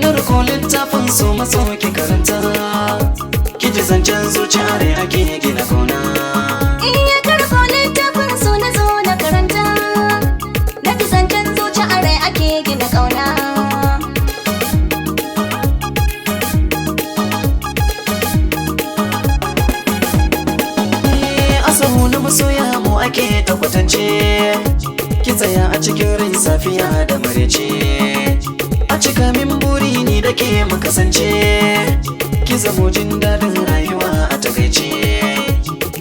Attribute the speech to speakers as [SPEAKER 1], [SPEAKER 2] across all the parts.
[SPEAKER 1] Na riko littafin so maso ki karanta, ki ji zancen zuciya rai ake gina kauna.
[SPEAKER 2] Iya karko littafin so na zo na karanta, na fi zancen zuci a rai ake gina ƙauna.
[SPEAKER 1] Asahu na masoya mu ake ta kwatance, ki tsaya a cikin rai safiya da marece. A cika min buri ni da ke mu kasance, ki zamo jin daɗin rayuwa a takaice.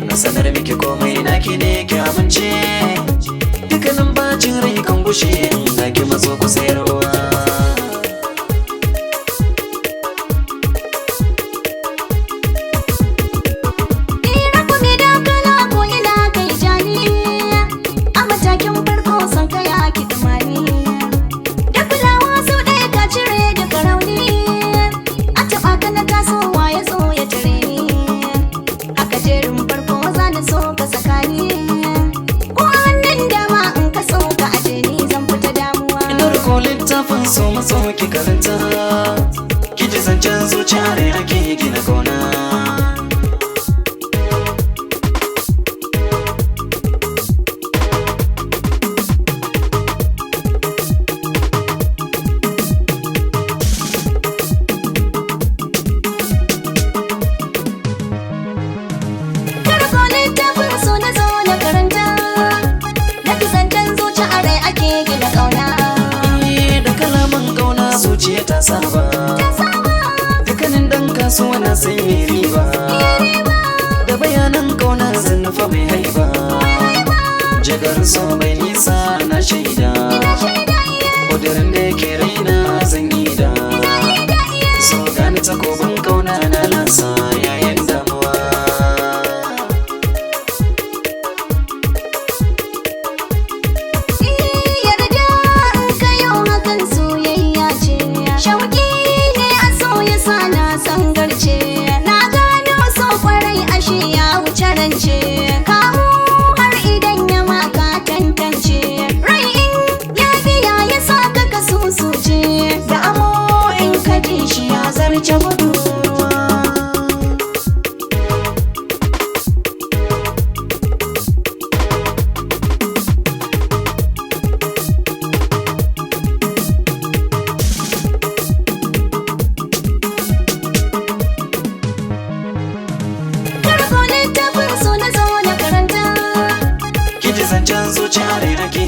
[SPEAKER 1] Na sanar miki komai naki ne ki amince, dukkanin bacin rai kan gushe in ga ki mazo ku sayarwa.
[SPEAKER 2] Ira kuma da kala ko ina kai jani, a matakin farko son kaya ki dumani. Da kulawa sau ɗaya ka cire duka rauni, a taɓa ka na tasowa ya zo ya tare ni. Haka jerin farko za na so ka sakani, ko a hannun dama in ka so ka aje ni zan fita damuwa.
[SPEAKER 1] Ina riko littafin so maso ki karanta, ki ji zancen zuciya rai ake gina kauna.
[SPEAKER 2] Karko littafin so na zo na karanta, na fi zancen zuci a rai ake gina ƙauna.
[SPEAKER 1] Da kalaman kauna zuciya ta saba, dukkanin dan kasuwa na san yi riba. Da bayanan kauna zan nufa mai haiba, jagarin so mai nisa na shaida. Kudirin da yake raina zan yi da so, gani takobin kauna na lasa yayin damuwa.
[SPEAKER 2] Yarda in ka yau hakan soyayya ce, shauƙi ne a so ya sa na sangarce. Na gano so kwarai ashe ya wuce rance, kamu har idan ya maka tantance. Rai in ya biya ya sa ka kasusuce, da amo in ka ji shi ya zarce gudu. Karko littafin so na zo na karanta,
[SPEAKER 1] Kiji zancen zuciya rai ake.